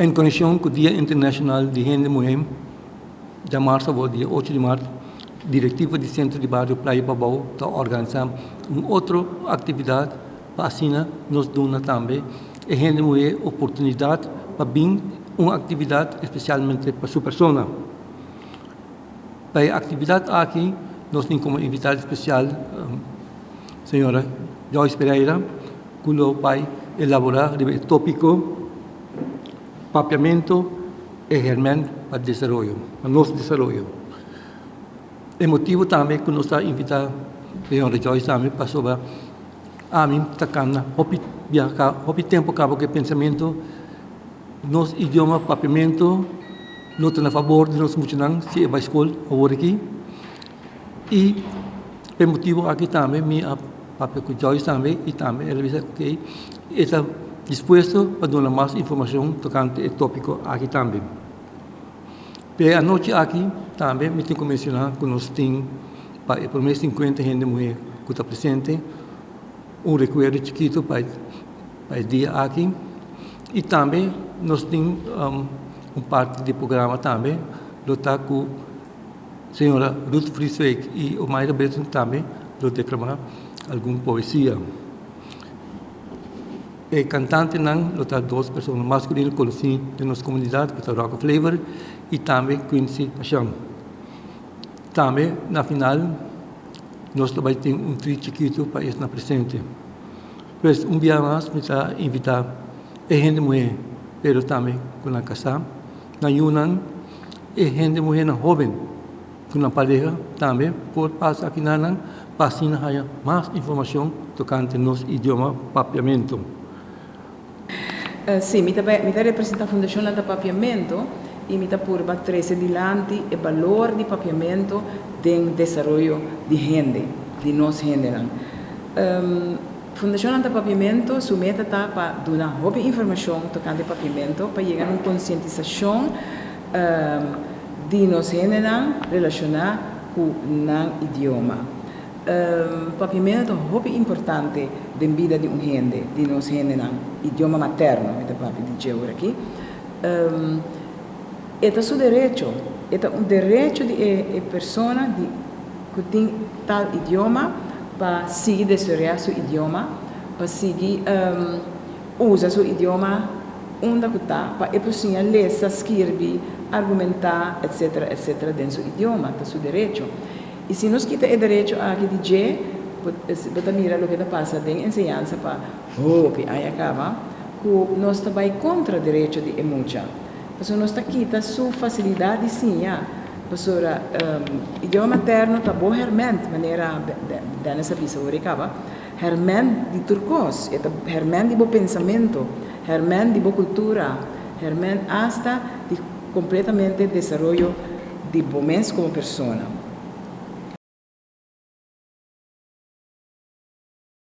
En konekshon ku Dia Internashonal di Hende Muhé, djamarsa awor dia ocho di mart, direktiva di Sentro di Bario Playa Pabou ta organisá un otro aktividat pa asina nos duna tambe e hende muhé oportunidat pa bin un aktividat espesialmente pa su persona. Pa e aktividat aki nos tin komo invitado spesial señora Joyce Pereira ku lo bai elaborá riba e tópiko Papiamentu e hèrmènt pa desaroyo, pa nos desaroyo. E motibu tambe ku nos ta invitá señora Joyce tambe pasobra ami ta kanda hopi biaha hopi tempu kaba ku e pensamentu nos idioma papiamentu no ta na fabor di nos muchanan si e bai skol awor aki i pa e motibu aki tambe mi a papia ku Joyce tambe i tambe el a bisa ok e ta dispuesto pa duna mas informashon tokante e topiko aki tambe. Pa e anochi aki tambe mi tin ku menshoná ku nos tin pa e promé sinkuenta hende muhé ku ta presente un rekuerdo chikitu pa e dia aki i tambe nos tin un parti di programa tambe lo ta ku señora Ruth Vrieswijk i Omaira Britten tambe lo deklamá algun poesia. E kantantenan lo ta dos persona maskulino konosí den nos komunidat ku ta Rocco Flavor i tambe Quincy Pashan. Tambe na final nos lo bai tin un tri chikitu pa esnan presente. Pues un bia mas mi ta invitá e hende muhé pero tambe ku nan kasá, nan yunan, e hende muhénan hóben ku nan pareha tambe por pasa aki na nan pa asina haña mas informashon tokante nos idioma papiamentu. Sí, mi ta mi ta representá Fundashon Lanta Papiamentu i mi ta purba trese dilanti e balor di papiamentu den desaroyo di hende, di nos hendenan. Fundashon Lanta Papiamentu su meta ta pa duna hopi informashon tokante papiamentu pa yega na un konsientisashon di nos hendenan relashoná ku nan idioma. Papiamentu ta hopi importante den bida di un hende, di nos hendenan, idioma materno mi ta papia di dje ora aki. E ta su derecho, e ta un derecho di e persona di ku tin tal idioma pa sigui desaroyá su idioma, pa sigui usa su idioma unda ku ta, pa e por siña lesa, skirbi, argumentá, etcetera, etcetera den su idioma, ta su derecho. I si nos kita e derecho aki di dje, bo ta mira loke ta pasa den enseñansa pa hopi aña kaba, ku nos ta bai kontra derecho di e mucha. Pasobra nos ta kita su fasilidat di siña. Pasobra idioma materno ta bo hèrmènt, manera Dennis a bisa ora e kaba, hèrmènt di tur kos. E ta hèrmènt di bo pensamentu, hèrmènt di bo kultura, hèrmènt asta di kompletamente desaroyo di bo mes komo persona.